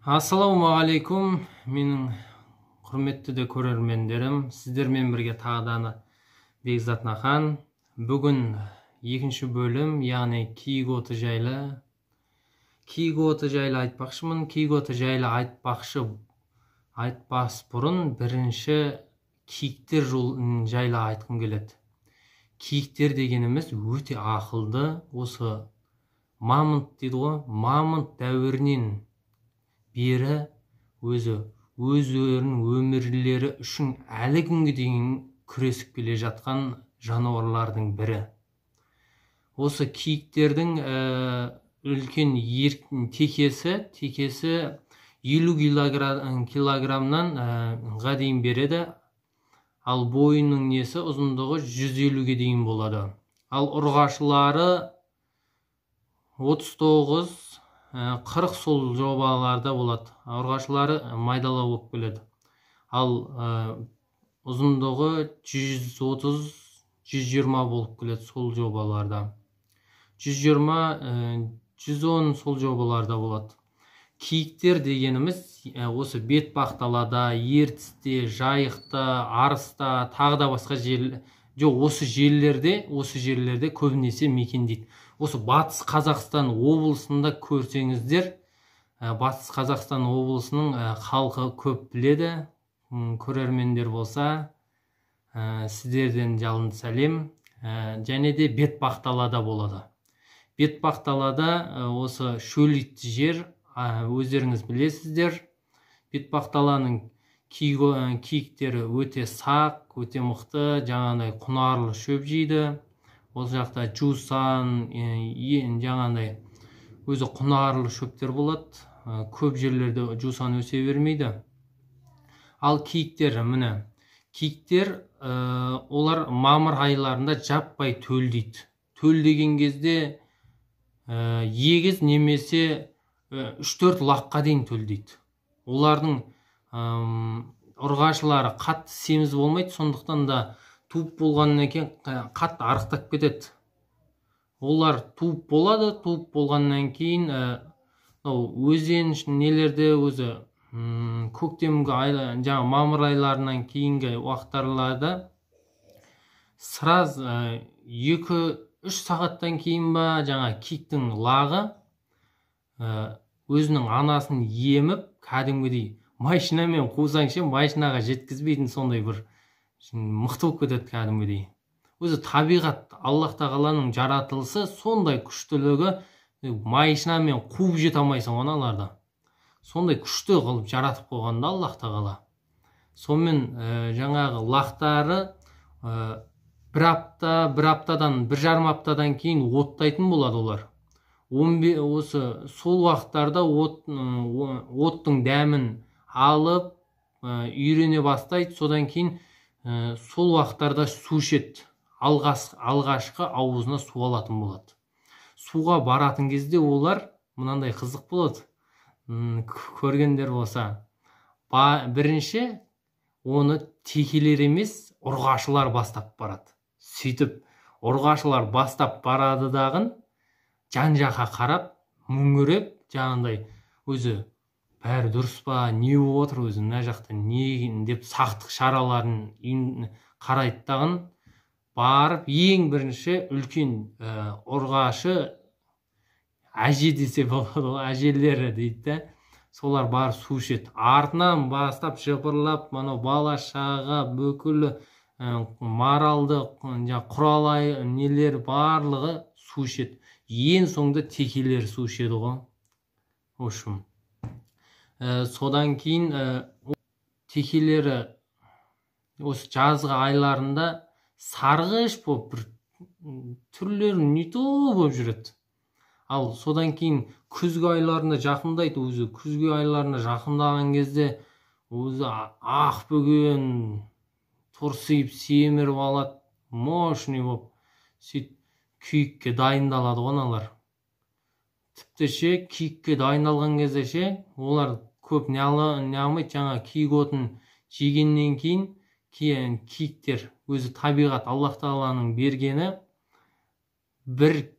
Ассалаумағалейкум, менің құрметті де көрермендерім. Сіздермен бірге тағы да Бекзат Нахан. Бүгін екінші бөлім, яғни киік оты жайлы. Киік оты жайлы айтпақшымын. Киік оты жайлы айтпас бұрын бірінші киіктер жайлы айтқым келеді. Киіктер дегеніміз өте ақылды, осы мамонт дейді ғой, мамонт дәуірінен бері өзі өздерінің өмірлері үшін әлі күнге дейін күресіп келе жатқан жануарлардың бірі. Осы киіктердің үлкен текесі 50 килограммнан ға дейін береді. Ал бойының несі ұзындығы 150-ге дейін болады. Ал ұрғашылары 39 40 сол жобаларда болады. Ұрғашылары майдалау болып келеді. Ал ұзындығы 130-120 болып келеді сол жобаларда. 120, 110 сол жобаларда болады. Киіктер дегеніміз осы Бетпақдалада, Ертісте, Жайықта, Арыста, тағы да басқа жер, жоқ, осы жерлерде көбінесе мекендейді. Осы Батыс Қазақстан облысында көрсеңіздер, Батыс Қазақстан облысының халқы көп біледі. Көрермендер болса, сіздерден жалынды сәлем. Және де Бетпақдалада болады. Бетпақдалада осы шөлейтті жер, өздеріңіз білесіздер. Бетпақдаланың киіктері өте сақ, өте мықты, жаңағыдай құнарлы шөп жейді. Ол жақта жусан, жаңағыдай өзі құнарлы шөптер болады. Көп жерлерде жусан өсе бермейді. Ал киіктер, міне, киіктер, олар мамыр айларында жаппай төлдейді. Төлдеген кезде егіз немесе 3-4 лаққа дейін төлдейді. Олардың ұрғашылары қатты семіз болмайды, сондықтан да туып болғаннан кейін қатты арықтап кетеді. Олар туып болады, туып болғаннан кейін мынау өзен нелерде өзі көктемгі ай, жаңа мамыр айларынан кейінгі уақыттарда сразу 2-3 сағаттан кейін ба, жаңа киіктің лағы өзінің анасын еміп, кәдімгідей машинамен қусаң ше, машинаға жеткізбейтін сондай бір мықты болып кетеді кәдімгідей. Өзі табиғат, Аллах тағаланың жаратылысы сондай күштілігі, машинамен қуып жете алмайсың ғой аналарды. Сондай күшті қылып жаратып қойған да Аллах тағала. Сонымен жаңағы лақтары бір апта, бір аптадан, 1,5 аптадан кейін оттайтын болады олар. Осы сол уақыттарда оттың дәмін алып, үйрене бастайды. Содан кейін сол уақыттарда су ішеді. Алғашқы аузына су алатын болады. Суға баратын кезде олар мынандай қызық болады. Көргендер болса, бірінші оны текелер емес, ұрғашылар бастап барады. Сөйтіп ұрғашылар бастап барады дағын, жан жаққа қарап, мөңіреп, жаңағындай өзі бәрі дұрыс па, не болып отыр өзі мына жақта, не деп сақтық шараларын қарайды дағын, барып ең бірінші үлкен ұрғашы әже десе болады ғой, әжелері дейді да, солар барып су ішеді. Артынан бастап жыпырлап мынау бала шаға бүкіл маралды, жаңағы құралай нелер барлығы су ішеді. Ең соңында текелер су ішеді ғой. В общем, содан кейін текелері осы жазғы айларында сарғыш болып, бір түрлері не то болып жүреді. Ал содан кейін күзгі айларына жақындайды. Өзі күзгі айларына жақындаған кезде өзі ақ бөген торсиып семіріп алады, мощный болып, сөйтіп киікке дайындалады ғой аналар. Тіпті ше, киікке дайындалған кезде ше, олар көп не алмайды, жаңа киік отын жегеннен кейін киіктер өзі табиғат Аллах тағаланың бергені бір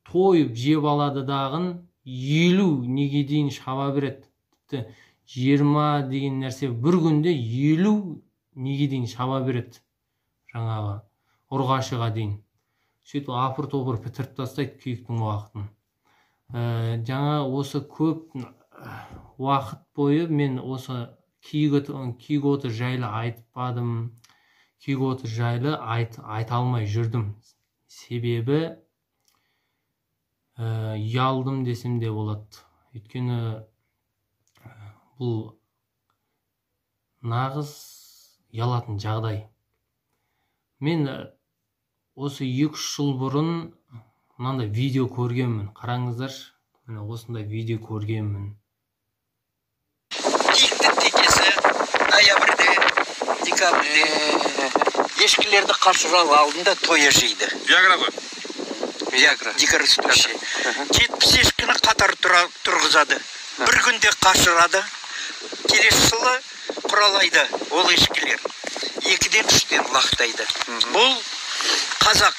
тойып жеп алады дағын, 50 неге дейін шаба береді. Тіпті 20 деген нәрсе бір күнде 50 неге дейін шаба береді, жаңағы ұрғашыға дейін. Сөйтіп апыр-топыр бітіріп тастайды киіктің уақытын. Жаңа осы көп уақыт бойы мен осы киік оты жайлы айтпадым, киік оты жайлы айта алмай жүрдім. Себебі ұялдым десем де болады. Өйткені бұл нағыз ұялатын жағдай. Мен осы 2-3 жыл бұрын мынандай видео көргенмін. Қараңыздаршы, міне осындай видео көргенмін. Киіктің текесі ноябрьде, декабрьде ешкілерді қашырал алдында тоя жейді. Виагра ғой. Виагра. Дикорастущий. 70 ешкіні қатар тұрғызады. Бір күнде қашырады. Келесі жылы құралайды ол ешкілер. 2-ден 3-тен лақтайды. Бұл қазақ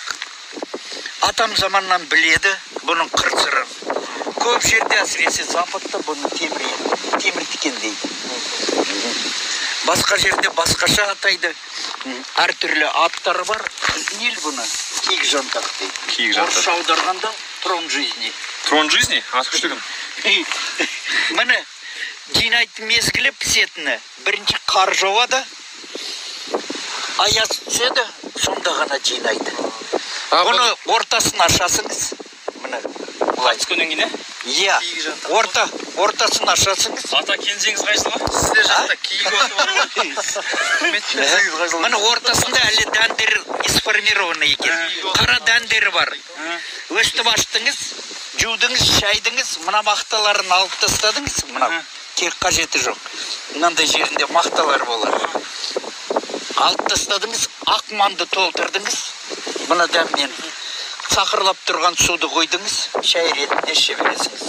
атам заманнан біледі бұның қыр-сырын. Көп жерде, әсіресе Западта, бұны темір тікен дейді. Басқа жерде басқаша атайды. Әртүрлі аттары бар. Ел бұны киік жантақ дейді. Киік жантақ. Орысша аударғанда трон жизни. Трон жизни? Аты күшті екен. Міне жинайтын мезгілі пісетіні. Бірінші қар жауады, аяз түседі, сонда ғана жинайды. Бұны ортасын ашасыңыз. Міне былай. Түскеннен кейін, Иә, ортасын ашасыңыз. Ата келіншегіңіз қай жылғы? Сізде жақта киік оты бар ғой. Міне ортасында әлі дәндері не сформированы екен. Қара дәндері бар. Өстіп аштыңыз, жудыңыз, шайдыңыз, мына мақталарын алып тастадыңыз. Мына тек қажеті жоқ. Мынандай жерінде мақталар болады. Алып тастадыңыз, ақ манды толтырдыңыз. Мына дәммен сақырлап тұрған суды қойдыңыз, шай ретінде іше бересіңіз.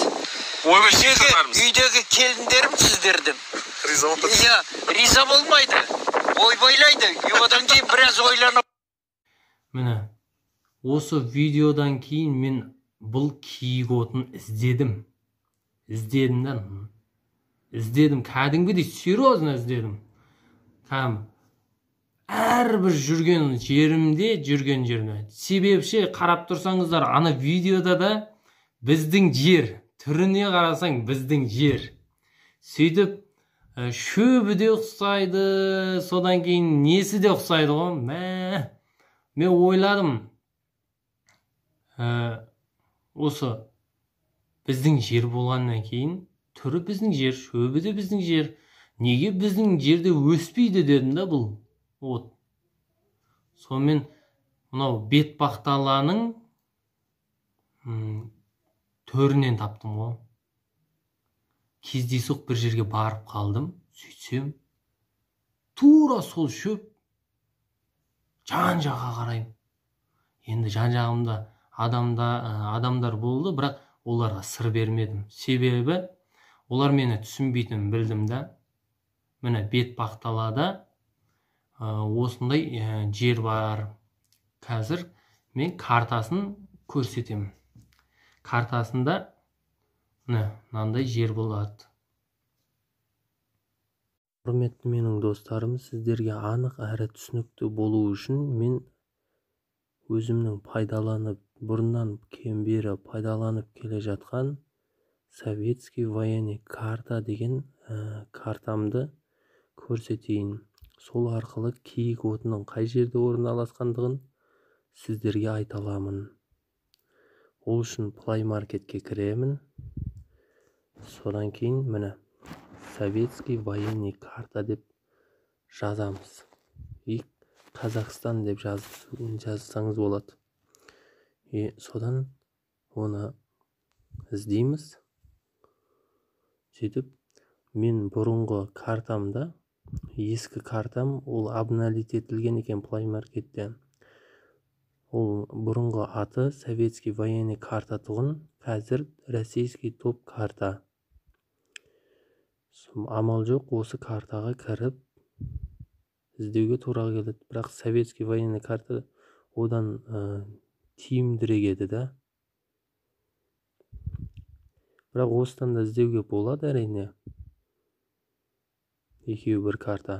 Үйдегі келіндерім сіздердің. Риза болды. Иә, риза болмайды. Ойбайлайды. Одан кейін біраз ойланып. Міне, осы видеодан кейін мен бұл киік отын іздедім. Іздедім да, іздедім, кәдімгідей серьезно іздедім. Кәдімгі әрбір жүрген жерімде, жүрген жерімде. Себепше қарап тұрсаңыздар, ана видеода да біздің жер, түріне қарасаң біздің жер. Сөйтіп шөбі де ұқсайды, содан кейін несі де ұқсайды ғой. Мен ойладым, осы біздің жер болғаннан кейін түрі біздің жер, шөбі де біздің жер, неге біздің жерде өспейді дедім да бұл от. Сонымен мынау Бетпақдаланың төрінен таптым ғой. Кездейсоқ бір жерге барып қалдым. Сөйтсем тура сол шөп. Жан-жаққа қараймын. Енді жан-жағымда адамдар болды, бірақ оларға сыр бермедім. Себебі олар мені түсінбейтінін білдім да. Міне Бетпақдалада осындай жер бар. Қазір мен картасын көрсетемін. Картасында міне мынандай жер болады. Құрметті менің достарым, сіздерге анық әрі түсінікті болу үшін мен өзімнің пайдаланып, бұрыннан бері пайдаланып келе жатқан Советский военный карта деген картамды көрсетейін. Сол арқылы киік отының қай жерде орналасқандығын сіздерге айта аламын. Ол үшін Play Marketке кіремін. Содан кейін міне Советский военный карта деп жазамыз. И Қазақстан деп жазсаңыз болады. И содан оны іздейміз. Сөйтіп мен бұрынғы картамда, ескі картам, ол обновить етілген екен Play Marketте. Ол бұрынғы аты Советский военный карта тұғын, қазір Российский топ карта. Амал жоқ, осы картаға кіріп іздеуге тура келеді. Бірақ Советский военный карта одан тиімдірек еді да. Бірақ осыдан да іздеуге болады әрине. Екеуі бір карта.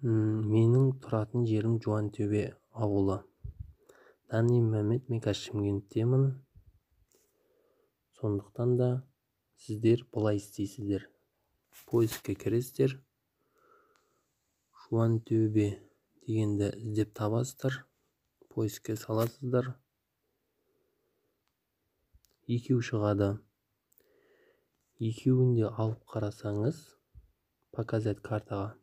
Менің тұратын жерім Жуантөбе ауылы. Данный момент мен қазір Шымкенттемін. Сондықтан да сіздер былай істейсіздер. Поискке кіресіздер. Жуантөбе дегенді іздеп табасыздар. Поискке саласыздар. Екеу шығады. Екеуін де алып қарасаңыз, показать картаға.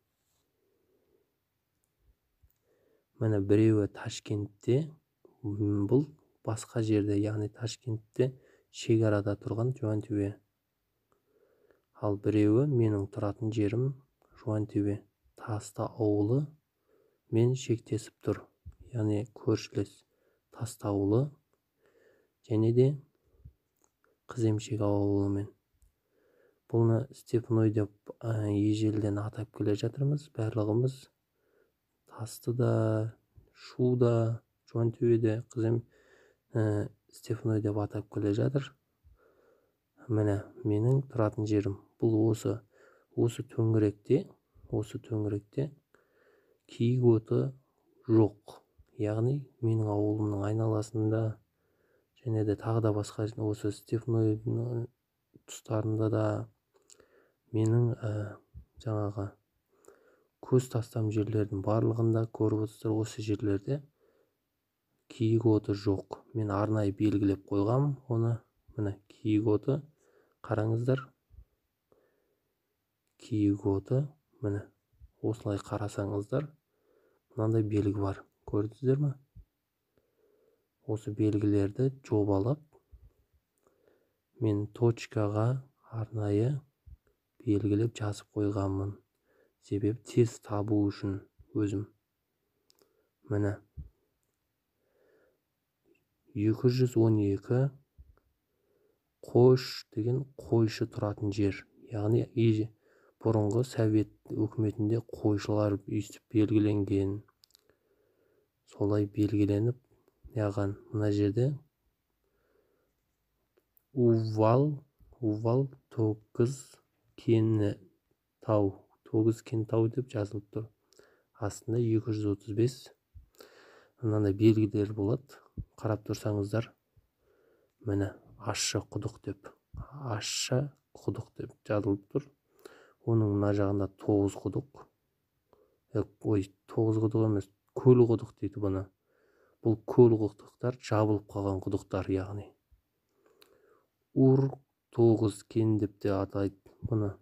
Міне біреуі Ташкентте, бұл басқа жерде, яғни Ташкентте шекарада тұрған Жуантөбе. Ал біреуі менің тұратын жерім Жуантөбе, Таста ауылы мен шектесіп тұр, яғни көршілес Таста ауылы және де Қыземшек ауылымен. Бұны Степной деп ежелден атап келе жатырмыз барлығымыз. Тасты да, Шу да, Жуантөбе де, Қызем Степной деп атап келе жатыр. Міне менің тұратын жерім. Бұл осы төңіректе, осы төңіректе киік оты жоқ. Яғни менің ауылымның айналасында және де тағы да басқа осы Степнойдың тұстарында да менің жаңағы көз тастам жерлердің барлығында көріп отырсыздар, осы жерлерде киік оты жоқ. Мен арнайы белгілеп қойғам оны. Міне киік оты, қараңыздар. Киік оты, міне осылай қарасаңыздар, мынандай белгі бар. Көрдіңіздер ме? Осы белгілерді жобалап, мен точкаға арнайы белгілеп жазып қойғанмын. Себебі тез табу үшін өзім. Міне 212 Қош деген қойшы тұратын жер. Яғни бұрынғы Совет өкіметінде қойшылар өйстіп белгіленген. Солай белгіленіп, яған мына жерде Увал 9 кен тау, 9 кен тау деп жазылып тұр. Астында 235 мынандай белгілер болады. Қарап тұрсаңыздар, міне ащы құдық деп, ащы құдық деп жазылып тұр. Оның мына жағында 9 құдық. Ой, 9 құдық емес, көл құдық дейді бұны. Бұл көл құдықтар жабылып қалған құдықтар, яғни. Ур 9 кен деп те атайды бұны.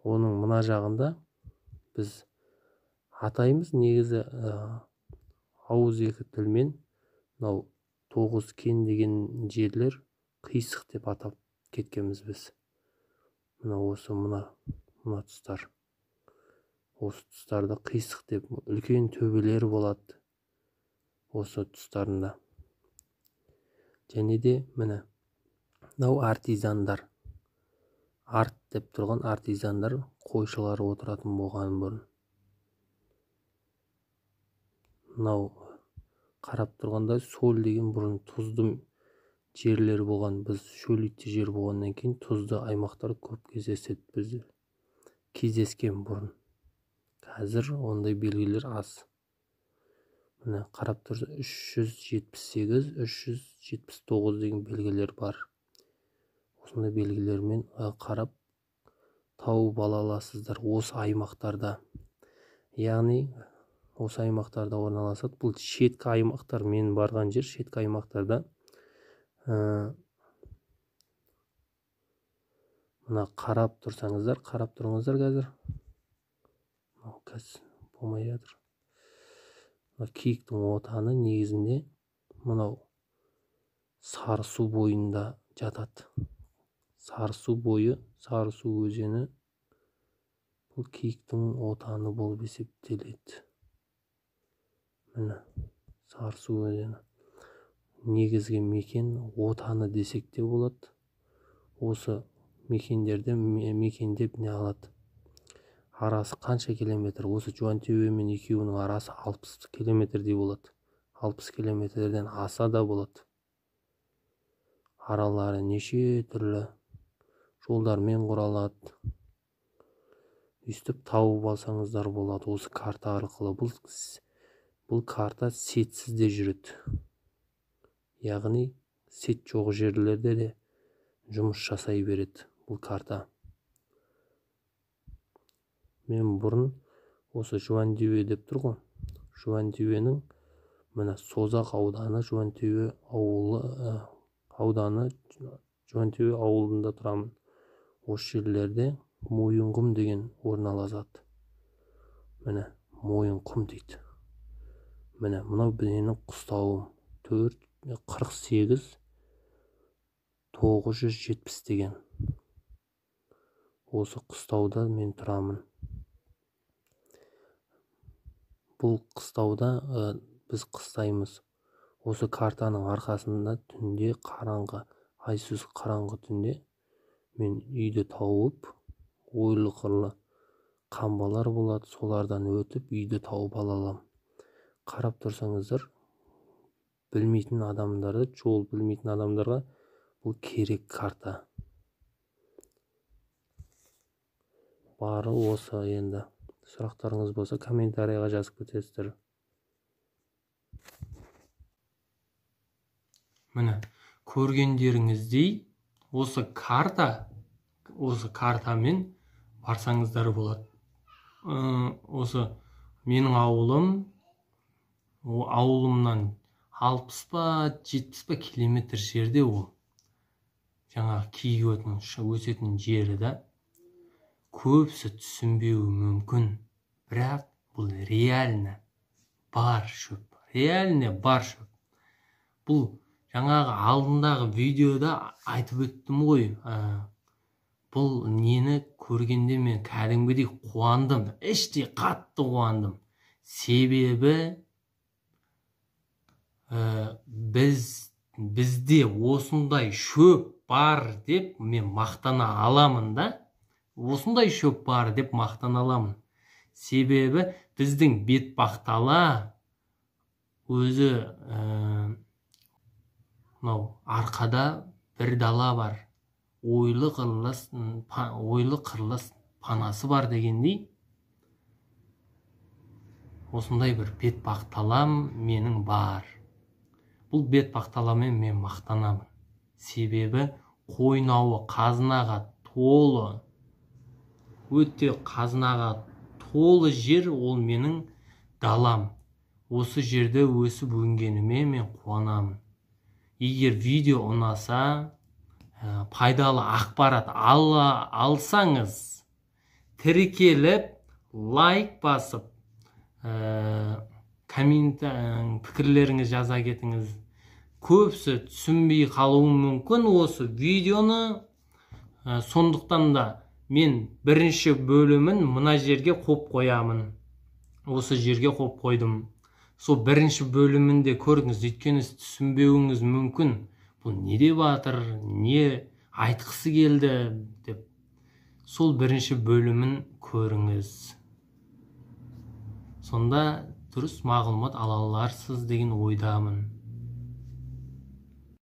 Оның мына жағында біз атаймыз негізі ауыз екі тілмен мынау 9 кен деген жерлер қисық деп атап кеткенбіз біз. Мына осы мына тұстар. Осы тұстарда қисық деп үлкен төбелер болады осы тұстарында. Және де міне мынау артизандар. Арт деп тұрған артизандар қойшылар отыратын болған бұрын. Мынау қарап тұрғанда соль деген бұрын тұзды жерлер болған. Біз шөлейтті жер болғаннан кейін тұзды аймақтар көп кездеседі бізде. Кездескен бұрын. Қазір ондай белгілер аз. Міне қарап тұрса 378, 379 деген белгілер бар. Осындай белгілермен қарап тауып ала аласыздар осы аймақтарда. Яғни осы аймақтарда орналасады. Бұл шеткі аймақтар, мен барған жер шеткі аймақтарда. Мына қарап тұрсаңыздар, қарап тұрыңыздар қазір. Мынау қазір болмай жатыр. Мына киіктің отаны негізінде мынау Сарысу бойында жатады. Сарысу бойы, Сарысу өзені бұл киіктің отаны болып есептеледі. Міне Сарысу өзені негізгі мекен отаны десек те болады. Осы мекендерде мекендеп не алады. Арасы қанша километр? Осы Жуантөбе мен екеуінің арасы 60 километрдей болады. 60 километрден аса да болады. Аралары неше түрлі жолдармен құралады. Өйстіп тауып алсаңыздар болады осы карта арқылы. Бұл карта сетсіз де жүреді. Яғни сет жоқ жерлерде де жұмыс жасай береді бұл карта. Мен бұрын осы Жуантөбе деп тұр ғой. Жуантөбенің мына Созақ ауданы, Жуантөбе ауылы, ауданы, Жуантөбе ауылында тұрамын. Осы жерлерде Мойынқұм деген орналасады. Міне Мойынқұм дейді. Міне мынау менің қыстауым. 4 48 970 деген. Осы қыстауда мен тұрамын. Бұл қыстауда біз қыстаймыз. Осы картаның арқасында түнде қараңғы, айсыз қараңғы түнде мен үйді тауып, ойлы қырлы қамбалар болады, солардан өтіп үйді тауып ала аламын. Қарап тұрсаңыздар, білмейтін адамдарды, жол білмейтін адамдарға бұл керек карта. Бары осы енді. Сұрақтарыңыз болса, комментарийға жазып кетесіздер. Міне, көргендеріңіздей, осы картамен барсаңыздар болады. Осы менің ауылым, ауылымнан 60 па, 70 па километр жерде ол. Жаңағы киік өтінің өсетін жері да. Көбісі түсінбеуі мүмкін, бірақ бұл реально бар шөп, реально бар шөп. Бұл жаңағы алдындағы видеода айтып өттім ғой. Бұл нені көргенде мен кәдімгідей қуандым, іштей қатты қуандым. Себебі бізде осындай шөп бар деп мен мақтана аламын да. Осындай шөп бар деп мақтана аламын. Себебі біздің Бетпақдала өзі, мынау арқада бір дала бар, ойлы қырлы ойлы қырлы панасы бар дегендей, осындай бір Бетпақдалам менің бар. Бұл Бетпақдаламен мен мақтанамын. Себебі қойнауы қазынаға толы, өте қазынаға толы жер ол менің далам. Осы жерде өсіп өнгеніме мен қуанамын. Егер видео ұнаса, пайдалы ақпарат ала алсаңыз, тіркеліп, лайк басып, коммент, пікірлеріңізді жаза кетіңіз. Көбісі түсінбей қалуы мүмкін осы видеоны. Сондықтан да мен бірінші бөлімін мына жерге қойып қоямын. Осы жерге қойып қойдым. Сол бірінші бөлімінде көріңіз, өйткені сіз түсінбеуіңіз мүмкін. Бұл не деп жатыр, не айтқысы келді деп. Сол бірінші бөлімін көріңіз. Сонда дұрыс мағлұмат ала аларсыз деген ойдамын.